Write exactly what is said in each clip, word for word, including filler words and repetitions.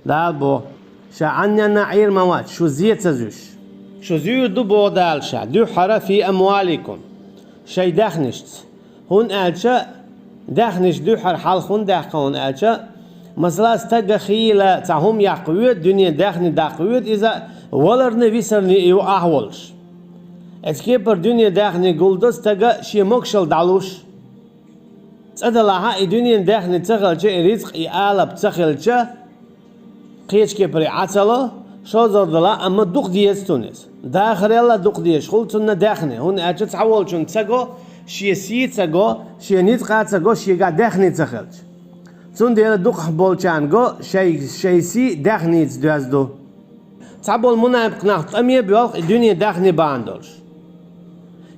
Дала боху: «Ша Ӏанненна Ӏийр ма вац, шу зе ца зуьйш. Шу зуьйр ду, боху Дала, ша дуьххьара фи амваликум, шайн даьхнашца. ХӀунда аьлча даьхнаш дуьххьара хьалха хӀунда даьккха, хӀунда аьлча, масала, стага хийла цхьа хӀума яккха воьду, дуьне даьхни даккха воьду иза, валарна, висарна и ю ахь волуш. Эцу кепара дуьне даьхни гулдо стага шен могушалла дӀалуш. ЦӀа делахь а, и дуьненан даьхни ца хилча, и рицкъ, и алап ца хилча, кхечу кепара Ӏа ца ло, шозлагӀа делахь а, амма дукха деза цунна иза. Дахарел а дукха дезаш хуьлу цунна даьхни, хӀунда аьлча цхьаволчунна ца го, шен сий ца го, шен ницкъа ца го, шегахь даьхни ца хилча. Цундела дукхахболчарна го, шайн, шайн сий даьхница доьзна ду». Цхьаболу мунапикъ нах тӀаме а боьлху и дуьне даьхни бахьана долуш.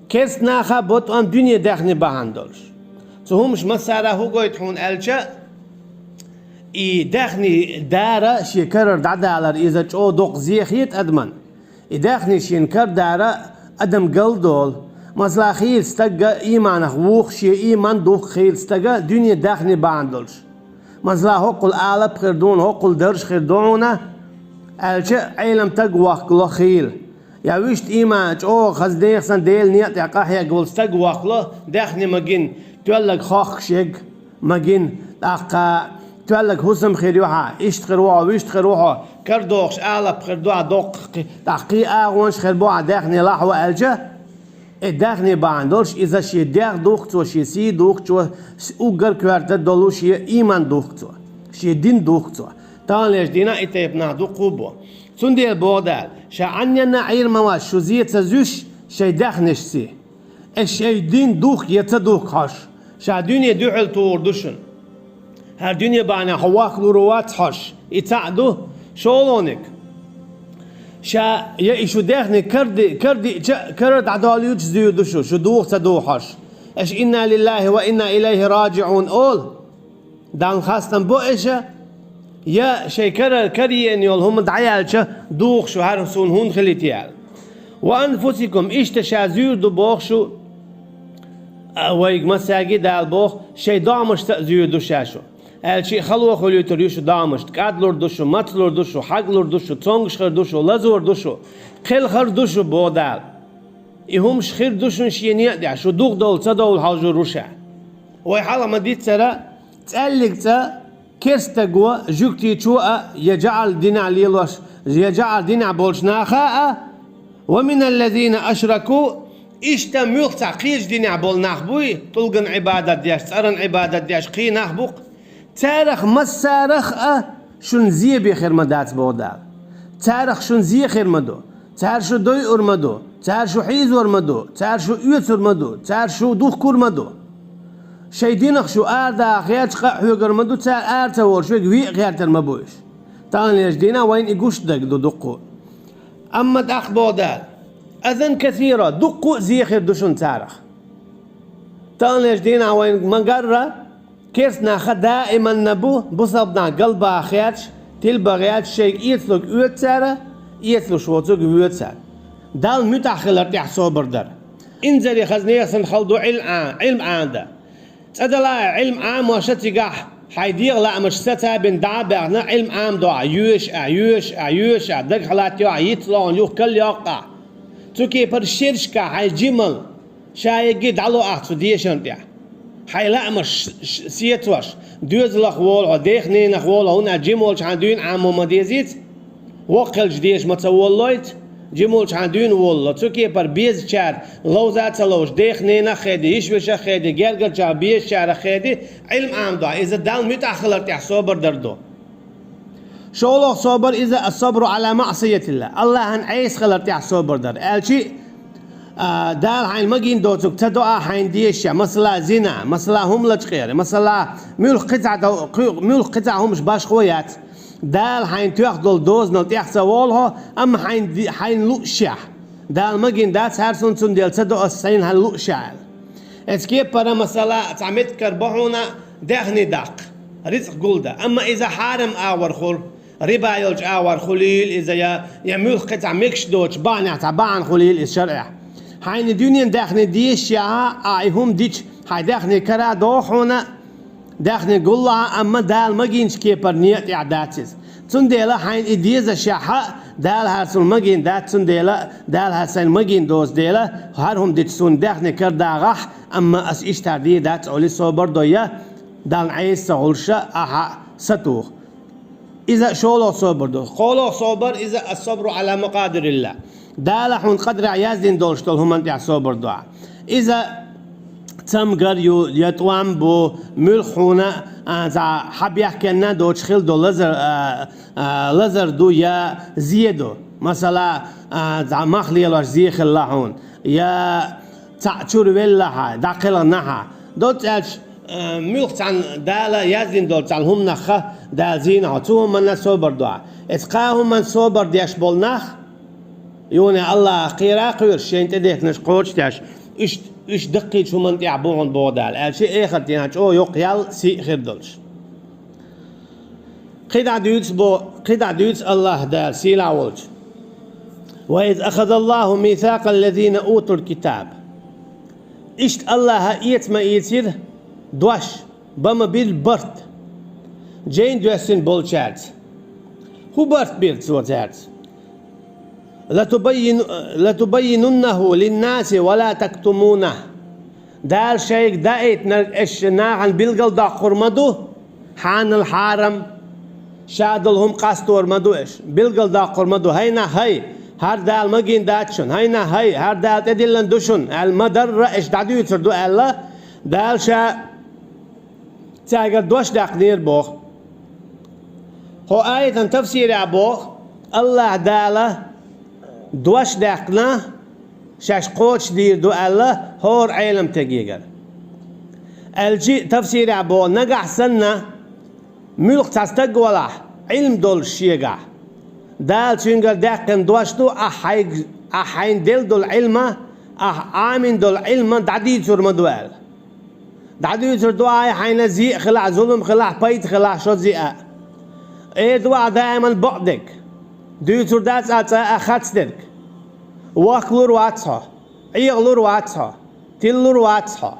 Керста наха бо тӀом дуьне даьхни бахьана долуш. Цу хӀумаш массара а хӀун гойту хьуна аьлча, и даьхни дара шен карара дӀадалар иза чӀогӀа доккха зе хета адаман. И даьхни шена карадара адам галдолу. Масала, хийла стаг а ийманах вуху, шен ийман духку хийла стага дуьне даьхни бахьана долуш. Масала, хӀоккхул алап хир ду хьуна, хӀоккхул дарж хир ду хьуна, аьлча, Ӏелам таг вохкало хийла. Я вуьшта ийман чӀогӀа хаза нехан санна Делан некъа тӀехь къахьегна волу стаг вохкало, даьхни ма гина, тоьллаг хохкуш ерг ма гина, тӀаккха тоьллаг хӀусам хир ю хьан, иштта хир ву хьо, вуьшта хир ву хьо, карадохуш алап хир ду хьан доккха, тӀаккха кхин агӀонаш хир бу хьан даьхни лахь ву аьлча, и даьхни бахьана долуш, иза шен дегӀ духку цо, шен сий духку цо, уггар коьрта долу шен ийман духку цо, шен дин духку цо. Таханлерчу дийнахь и тайпа нах дуккха а бу. Цундела боху Дала: «Ша Ӏанненна Ӏийр ма вац, шу зе ца зуьйш шайн даьхнашций. Аш шайн дин духку я ца духку хьожуш, ша дуьне дуьхьал тухур ду шуна. ХӀара дуьне бахьана хьо вохкалур вац хьожуш, и цхьаъ ду, шолгӀаниг. Ша я и шу даьхни каради-, карадиъча а, карара дӀадолуьйтуш зуьйр ду шу, шу духу ца духу хьожуш. Аш инна лиллахӀи ва инна илайхӀи раджиӀун олу. Далла хастам бо аша, я шайн кара-, караеана йолу хӀума дӀаяьлча, духу шу, хӀара суна хӀунда хилийта аьлла. Ва анфусикум, иштта ша зуьйр ду боху шу, а, вайга массаьрга а Дала боху, шайн домашца а зуьйр ду ша шу. Аьлча а хало хуьлуьйтур ю шу домашца, кӀадлур ду шу, мацлур ду шу, хьаглур ду шу, цомгуш хир ду шу, лазор ду шу, кхелхар ду шу, боху Дала. И хӀумаш хир ду шуна шен некъа тӀехь, шу духу довла ца довла хьожур ву ша». Вай хьалха ма-диццара, цӀаьллиг цӀа керстаго, жуьгтичо а, я жаӀал динехь лелош, я жаӀал динехь болчу наха а, ва миналлазина ашраку, иштта муьлхха цхьа кхечу динехь болу нах буй, тӀулган Ӏибадат деш, цӀаран Ӏибадат деш кхин нах бу-кх. Царах массарах а шуна зе бен хир ма дац, боху Дала. Царах шуна зе хир ма ду. Цара шу дойур ма ду, цара шу хьийзор ма ду, цара шу оьцур ма ду, цара шу духкур ма ду. Шайн динах шу арадаха гӀерташ къа а хьоьгур ма ду, цара ара ца волуш верг вен а гӀертар ма бу уьш. Таханлерчу дийнахь вайна и гуш дерг ду дуккха а. Амма тӀаккха боху Дала: «Азан касира», дуккха а зе хир ду шуна царах. Таханлерчу дийнахь вайна ма-гарра, керста нах даиманна бу, бусалба нах галбаха гӀерташ, тилба гӀерташ, шайга эцалург оьцу цара, эцалуш воцург воьду цара. Далла муьтӀахь хилар тӀехь собар дар. Инзаре хаза нехан санна хала ду Ӏилма Ӏа-, Ӏилма Ӏамадан. ЦӀа делахь а, Ӏилма Ӏамош а цигахь, хьайн дегӀан лаамаш сацабина дӀа а баьхна, Ӏилма Ӏамадо ахь, йоьшу ахь, йоьшу ахь, йоьшу ахь, дагахь латтайо ахь, йицлогӀун юха калйоккху ахь. Цу кепара шерашкахь хьайн жималла, ша егги дӀало ахь цу дешарна тӀехь. Хьайн лаамаш ш-, ш-, сецош, доьзалах волу хьо, дех-ненах волу хьо, хӀунда аьлча жима волчу хьайн дуьйна Ӏамо ма дезийца, воккха хилча деша ма ца воллойца, жима волчу хьайн дуьйна волло. Цу кепара безачара ловза а ца ловзуш, дех-ненах а хеди, йиш-вешах а хеди, гергарчара безачарах а хеди, Ӏилма Ӏамадо ахь, иза Далла муьтӀахь хилар тӀехь собар дар ду. ШолгӀа собар иза: «Ас-сабру Ӏала маӀсиятилла», Аллахьан Ӏеса хилар тӀехь собар дар. Аьлчи а, Дала хьайна магийна доцург ца до ахь хьайна дезачохь, масала, зина, масала, хӀума лачкъера, масала, муьлхха кхин цхьа дов-, кху-, муьлхха кхин цхьа хӀумаш башхо яц. Дала хьайна тоьхна долу дозанал тӀехь ца волу хьо, амма хьайна ди-, хьайна луъушехь. Дала магийна дац хӀара суна, цундела ца до ас сайна хьайна луъушехь аьлла. Эцу кепара, масала, цхьа меттигара бо хьуна даьхни даккха, рицкъ гулдан. Амма иза хьарам агӀор хуьлу, риба йолчу агӀор хуьлийла иза, я, я муьлхха кхин цхьа мегаш доцучу бахьанехь цхьа бахьана хуьлийла иза шарӀехь. Хьайна дуьненан даьхни дезачохь ахь и хӀума дича, хьайн даьхни кара а догӀу хьуна, даьхни гуллахь а, амма Дала магийначу кепара некъа тӀехь дац иза. Цундела хьайна и дезашехь а, Дала хӀара суна магийна дац, цундела Дала хӀара сайна магийна доцу дела, хӀара хӀума дича суна даьхни карадагӀахь, амма ас иштта хӀара дийр дац олий собар дой, Далла Ӏеса ца хуьлуш ахьа сатуха. Иза шолгӀа собар ду. КхоалгӀа собар иза ас-сабру Ӏала макъадирилла. Дала хьуна къадарехь яздина долуш долу хӀуманна тӀехь собар ду ахь. Иза цамгар ю, я тӀом бу, муьлхха хьуна, а, цхьа хьан бехкенна доцуш хила долу лазар, а, а, лазар ду, я зе ду. Масала, а, цхьа мах лелош зе хилла хьуна, я цхьаъ чуьра велла хьан, дӀакхелхина хьан. Доцца аьлча, а, муьлхха цхьана Дала яздина долу цхьана хӀуманах Дала зийна хьо, цу хӀуманна собар ду ахь. Эцу кхаа хӀуманна собар деш болу нах, юха Аллахьах кхера а кхоьруш, шайна тӀедехкинарш кхочушдеш, уьш, уьш даккхийчу хӀуманна тӀехь бу хьуна боху Дала, аьлча эхарт дийнахь чӀогӀа йоккха ял, сий а хир долуш. КхидӀа дуьйцу бо-, кхидӀа дуьйцу Аллахь Дала сийлахь волчу: «Ва из ахазаллаху мисакъал лазина утул китаб». Иштта Аллахьа эца ма ийцира дош, бан ма бира барт, жайна доьссина болчаьрца. ХӀун барт бира Цо цаьрца? «Латубаййину-, латубаййинуннаху линнаси ва ла тактумунах». Дала шайга даийтинарг аша нахана билгалдоккхур ма ду, хьанал хьарам, ша долу хӀума къастор ма ду аша, билгалдоккхур ма ду: «ХӀай нах, хӀай, хӀара Дала магийна дац шуна, хӀай нах, хӀай, хӀара Дала тӀедиллина ду шуна», аьлла, ма-дарра аша дӀадуьйцур ду аьлла, Дала Ша цаьргара дош даьккхинера боху. ХӀо аятан тафсирехь боху, Аллахь Дала дош даьккхина, шаьш кхочушдийр ду аьлла, хӀора Ӏеламтегигара. Аьлчи тафсирехь боху, нагахь санна, муьлхха цхьа стаг валахь, Ӏилма долуш шегахь, Дала цуьнгара даьккхина дош ду, ахь хьайг-, ахь хьайна делла долу Ӏилма, ахь Ӏамийна долу Ӏилма дӀадийцур ма ду аьлла. ДӀадуьйцур ду ахь хьайна зиъ хилахь, зулам хилахь, пайда хилахь, шо зиъ а. Эр ду ахь даиман бакъдерг. Дуьйцур дац ахь цкъа а харцдерг. Вохкалур вац хьо, Ӏехалур вац хьо, тиллур вац хьо,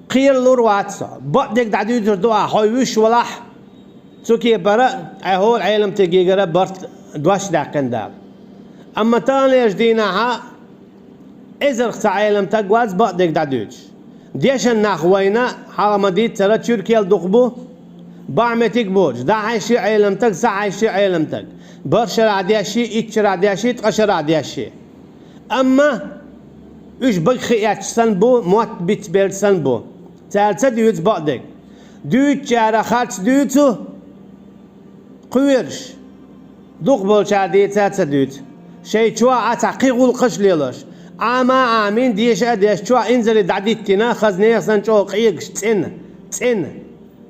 кхералур вац хьо. Бакъдерг дӀадуьйцур ду ахь, хьо вуьш валахь. Цу кепара а, хӀора Ӏеламтегигара барт дош даьккхина Дала. Амма таханлерчу дийнахьа эзарх цхьа Ӏеламтаг вац бакъдерг дӀадуьйцуш. Дешан нах вайна, хьалха ма-дийццара, чуьркел дукха бу, бахьа меттиг боцуш, дӀахьаьжчи Ӏеламтаг, схьахьаьжчи Ӏеламтаг, бархӀ шарахь дешчи, итт шарахь дешчи, ткъа шарахь дешчи. Амма уьш багахиъча санна бу, мотт бицбелча санна бу. Цара ца дуьйцу бакъдерг. Дуьйцучара харц дуьйцу, кхоьруш, дукхахболчара дийца а ца дуьйцу. Шайн чохь а цхьа кхин гӀуллакхаш а лелош, Ӏама а Ӏамийна, деша а дешна, чохь инзаре дӀадиттина, хаза нехан санна чӀогӀа къегаш, цӀена, цӀена,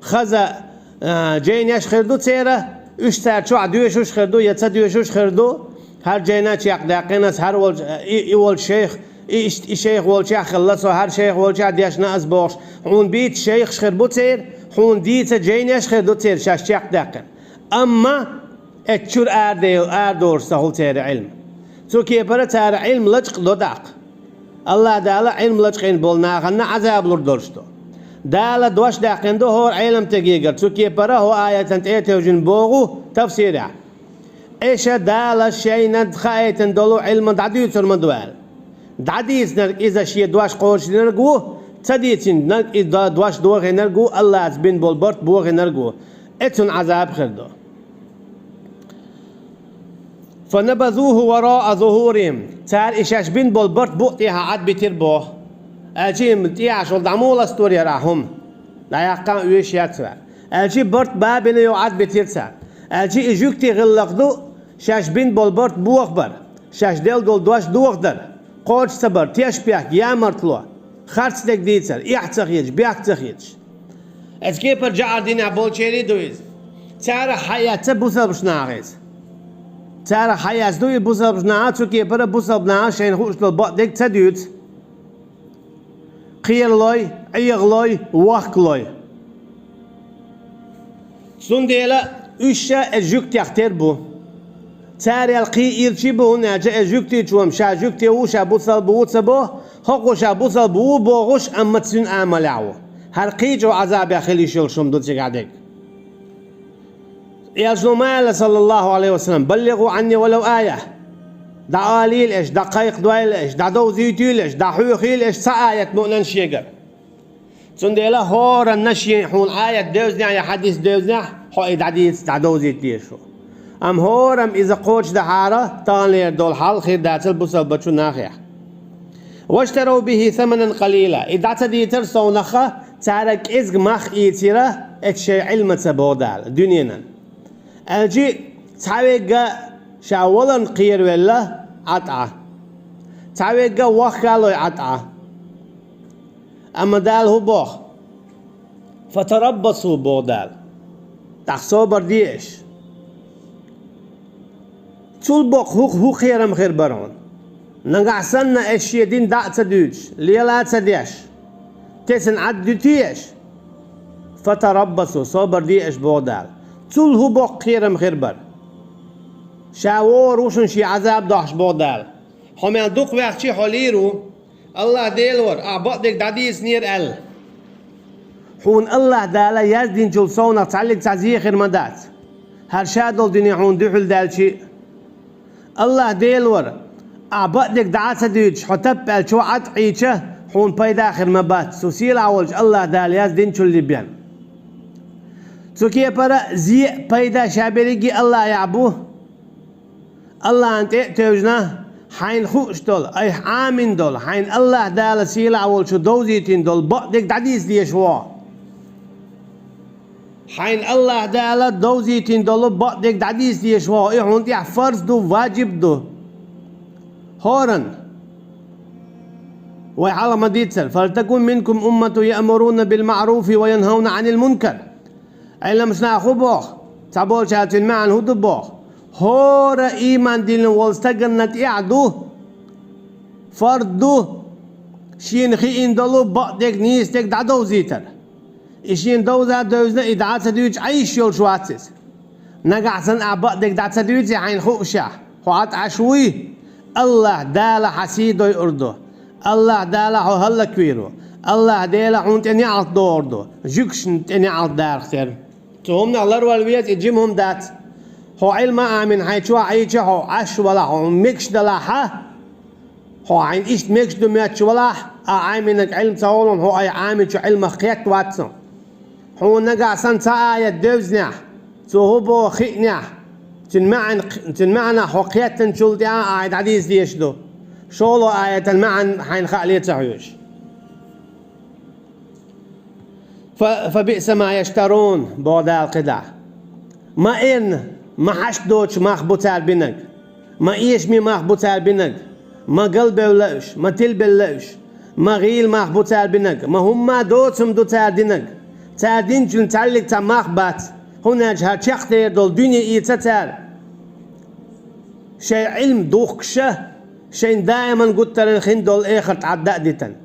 хаза, а, жайнаш хир ду церан, уьш цара чохь доьшуш хир ду я ца доьшуш хир ду. ХӀара жайна чекхдаьккхина со, хӀара волчу, и, и волчу шайх, и, и шайх волчохь хилла со, хӀара шайх волчохь дешна ас бохуш, хьуна бийца шайхаш хир бу церан, хьуна дийца жайнаш хир ду церан шаьш чекхдаьккхина. Амма эцу чуьра араде-, арадолуш ца хуьлу церан Ӏилма. Цу кепара цара Ӏилма лачкъадо тӀаккха. Аллахь Дала Ӏилма лачкъийна болу нахана Ӏазаб лур долуш ду. Дала дош даьккхина ду хӀора Ӏеламтегигара, цу кепара хӀо аятан тӀе а тевжина боху тафсирехь. Аша Дала шайна хаийтина долу Ӏилма дӀадуьйцур ма ду аьлла. ДӀадийцинарг иза шен дош кхочушдинарг ву, ца дийцинарг иза дош дохийнарг ву, Аллахьца бина болу барт бохийнарг ву. Эцунна Ӏазаб хир ду. «Фанабазуху вараъа зухурихим». Цара и шаьш бина болу барт букъа тӀехьа Ӏад битира боху. Аьлчи тӀехьа шул дӀамоластор яра хӀума. ДӀаяккха а оьшуш яц ваьа. Аьлчи барт бабина йо Ӏад битира цара. Аьлчи и жуьгти гӀиллакх ду, шаьш бина болу барт бохабар, шаьш делла долу дош дохадар, кхочуш ца бар, тешнабехк, ямартло, харцдерг дийцар, эхь ца хеташ, бехк ца хеташ. Эцу кепара жаӀар динехь болчерий ду иза. Царах хьаэцна бусалбаш наха иза. Царах хьаэцна ду и бусалбаш наха, цу кепара бусалба наха шайна хууш долу бакъдерг ца дуьйцу. Кхералой, Ӏехалой, вохкалой. Цундела уьш ша эцу жуьгтех тера бу. Царел кхин ирчий бу, хӀунда аьлча эцу жуьгтичо ша жуьгти ву, ша бусалба ву ца бо, хӀокхо ша бусалба ву бохуш, амма цуьнан амалехь ву. ХӀара кхин чӀогӀа Ӏазабехь хила йиш йолуш хӀума ду цигахь дерг. Элчано ма аьлла, саллаллаху Ӏалайхи ва саллам: «Баллигъу Ӏанни валав аят». ДӀаалийла аша, дӀакхайкхадойла аша, дӀадовзийтийла аша, дӀахьоьхийла аша цхьа аят муънан шегара. Цундела хӀоранна шен хьуна аят девзинехь я хьадис девзинехь, хьо и дӀадийца, дӀадовзийта дезаш ву. Амма хӀорамма иза кхочушдахьара, таханлера долу хьал хир дацара бусалбачу нахехь. «Ваштарав бихи саманан къалила». И дӀа ца дийцира совнаха, цара кӀезиг мах ийцира, эцу шайн Ӏилмаца, боху Дала, дуьненан. Аьлчи, цхьаверг ша валарна кхеравелла Ӏа тӀа. Цхьаверг вахкалой Ӏа тӀа. Амма Дала хӀун боху? «Фатараббасу», боху Дала. ТӀаккха собар де аша. Цул боккха хӀу-, хӀун кхерам хир бара хьуна? Нагахь санна аша шен дин дӀа а ца дуьйцуш, лела а ца деш, тесна Ӏад дуьтий аша? «Фатараббасу», собар де аша, боху Дала. Цул хӀун боккха кхерам хир бара? Ша вогӀур ву шуна шен Ӏазап дохьуш, боху Дала. Хьо мел дукха ваьхчи, хьо лийр ву. АллахӀ Дела вара, ахь бакъдерг дӀадийцинера аьлла. Хьуна АллахӀ Дала яздинчул совнах цхьаллиг цхьа зе хир ма дац. ХӀара ша долу дуьне хьуна дуьхьал даьлчи а. АллахӀ Дела вара, ахь бакъдерг дӀа а ца дуьйцуш, хьо таппаьлла чу Ӏад Ӏийча, хьуна пайда хир ма бац, цу сийлахь волчу АллахӀ Дала яздинчул бен. Цу кепара зе а, пайда ша берриге а АллахӀехь бу. АллахӀна тӀе а тевжина, хьайна хууш долу, айхьа Ӏамийна долу, хьайна АллахӀ Дала сийлахь волчу довзийтина долу бакъдерг дӀадийца дезаш ву хьо. Хьайна АллахӀ Дала довзийтина долу бакъдерг дӀадийца дезаш ву хьо. И хьуна тӀехь фарз ду, важиб ду. ХӀоранна. Вай хьалха ма-дийццара: «Фалтакун минкум умматун яъмуруна бил маъруфи ва янхавна Ӏанил мункар». Ӏеламнаха хӀун боху? Цхьаболчара цуьнан маьӀна хӀун ду боху? ХӀора ийман диллина волу стаганна тӀехь ду, фарз ду, шена хиъна долу бакъдерг, нийсадерг дӀадовзийтар. И шена довза а девзина, и дӀа а ца дуьйцуш, Ӏан йиш йолуш вац иза. Нагахь санна ахь бакъдерг дӀа ца дуьйций хьайна хуушехь, хьо Ӏад Ӏаш вуй? АллахӀ Дала хьан сий дойур ду. АллахӀ Дала хьо хӀаллаквийр ву. АллахӀ Дела хьуна тӀе неӀалт догӀур ду. Жуьгташна тӀе неӀалт дарах тера. Цу хӀуманах ларвала веза, и жима хӀума дац. Хьо Ӏилма а Ӏамийна хьайн чохь Ӏийча, хьо Ӏаш валахь, хьо мегаш далахьа, хьо хьайна иштта мегаш ду моьттуш валахь, а Ӏамийнарг Ӏилма ца гӀолахь, хьо айхьа Ӏамийначу Ӏилмах кхетта вац со. Хьуна нагахь санна цхьа аят девзинехь, цо хӀун боху хиънехь, цуьнан маьӀна, цуьнан маьӀнах хьо кхеттанчул тӀаьхьа ахьа дӀадийца дезаш ду. ШолгӀа аятан маьӀна хьайна хаале а ца хьоьжуш. «Фа, фа биъса ма яштарун», боху Дала кхидӀа. Ма эрна, ма хьашт доцуш мах бу цара бинарг, ма эшаме мах бу цара бинарг, ма галбевлла уьш, ма тилбелла уьш, ма гӀийла мах бу цара бинарг, ма хӀумма а доцург ду цара динарг. Цара динчун цхьаллиг цхьа мах бац, хӀунда аьлча хӀара чекхдер долу дуьне эца цара. Шайн Ӏилма духкуша, шайна даиман гуттаран хин долу эхарт Ӏадда а дитан.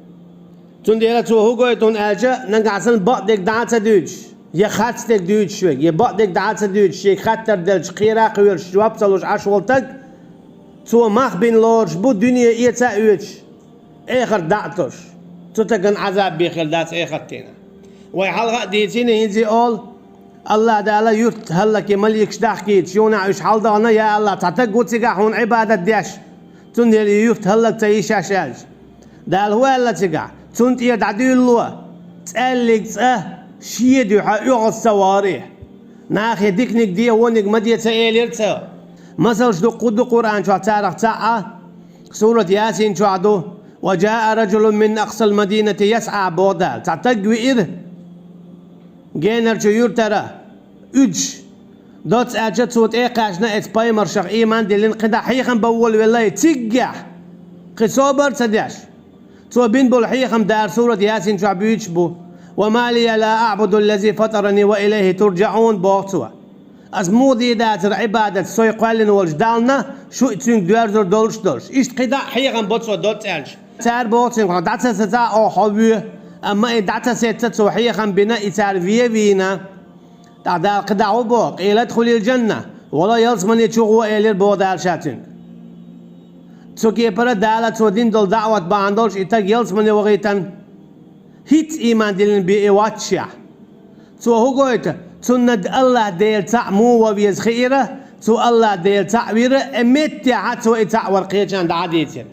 Цундела цо хӀун гойту хьуна аьлча, нагахь санна бакъдерг дӀа а ца дуьйцуш, я харцдерг дуьйцуш верг, я бакъдерг дӀа а ца дуьйцуш, шега хаттар делча, кхера а кхоьруш, жоп ца луш Ӏаш волу стаг, цо мах бина лоруш бу дуьне эца а оьцуш, эхарт дӀа а тосуш. Цу стагана Ӏазаб бен хир дац эхарт дийнахь. Вай хьалха а дийцина, хӀинца а олу, АллахӀ Дала юьрт хӀаллакъян маликаш дахкийташ, юханехь уьш хьаладахана, я АллахӀ, цхьа стаг ву цигахь хьуна Ӏибадат деш, цундела и юьрт хӀаллак ца йи шаьш аьлча. Дала хӀун аьлла цигахь? Цунна тӀера дӀадуьйлало цӀаьллиг цӀа шен дуьхьа оьгӀаз ца вахара и. Нахе диканиг де, вониг ма де ца элира цо. Масалш дуккха ду Къуръан чохь, царах цхьаъ а сурат Ясин чохь ду: «Ва жаа раджулун мин акъсал мадинати ясӀа», боху Дала. Цхьа стаг веара генарчу юьртара, уьдуш. Доцца аьлча, цо тӀе а кхаьчна, эцу пайхамаршах ийман диллина, кхидӀа хьехам бан волавелла и циггахь, кхин собар а ца деш. Цо бина болу хьехам Дала сурат Ясин чохь буьйцуш бу: «Ва ма лия ла аъбуду ллази фатарани ва илайхи турджаун», боху цо. Ас муха дийр дацара Ӏибадат со кхоьллина волчу Далла, шу а цуьнга доьрзур долуш а долуш. Иштта кхидӀа а хьехам бо цо доцца аьлча. Цара боху цуьнга: «Хьо дӀа ца сецахь, оха хьо воь». Амма и дӀа ца сецна, цо хьехам бина, и цара вен а вийна. ТӀаккха Дала кхидӀа хӀун боху? «Къила дхулил джанна», вала ялсамани чу гӀо, элира боху Дала ша цуьнга. Цу кепара Дала цо дина долу даӀват бахьана долуш и стаг ялсамани вахийтина, хӀинцца ийман диллина бен и воццушехь. Цо хӀун гойту? Цунна АллахӀ Дела цхьаъ муха веза хиира, цо АллахӀ Дела цхьаъ вира, э, меттехьа цо и цхьаъ вар кхечарна дӀа а дийцира.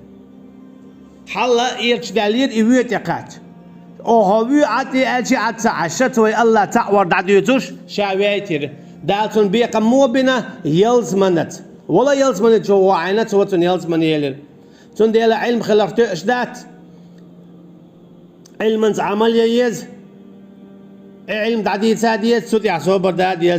Хьалла эрча даьллера и воь тӀекхача. Оха воь Ӏад тӀе аьлча, Ӏад ца Ӏаш, цо вай АллахӀ цхьаъ вар дӀадуьйцуш, ша вайтира. Дала цунна бекхам муха бина, ялсманаца. Вала ялсмани чу вахьийна, цо цунна ялсмани елира. Цундела Ӏилма хилар тоьаш дац. Ӏилманца Ӏамал е еза. Э, Ӏилма дӀадийца деза, цу тӀехь собар да деза.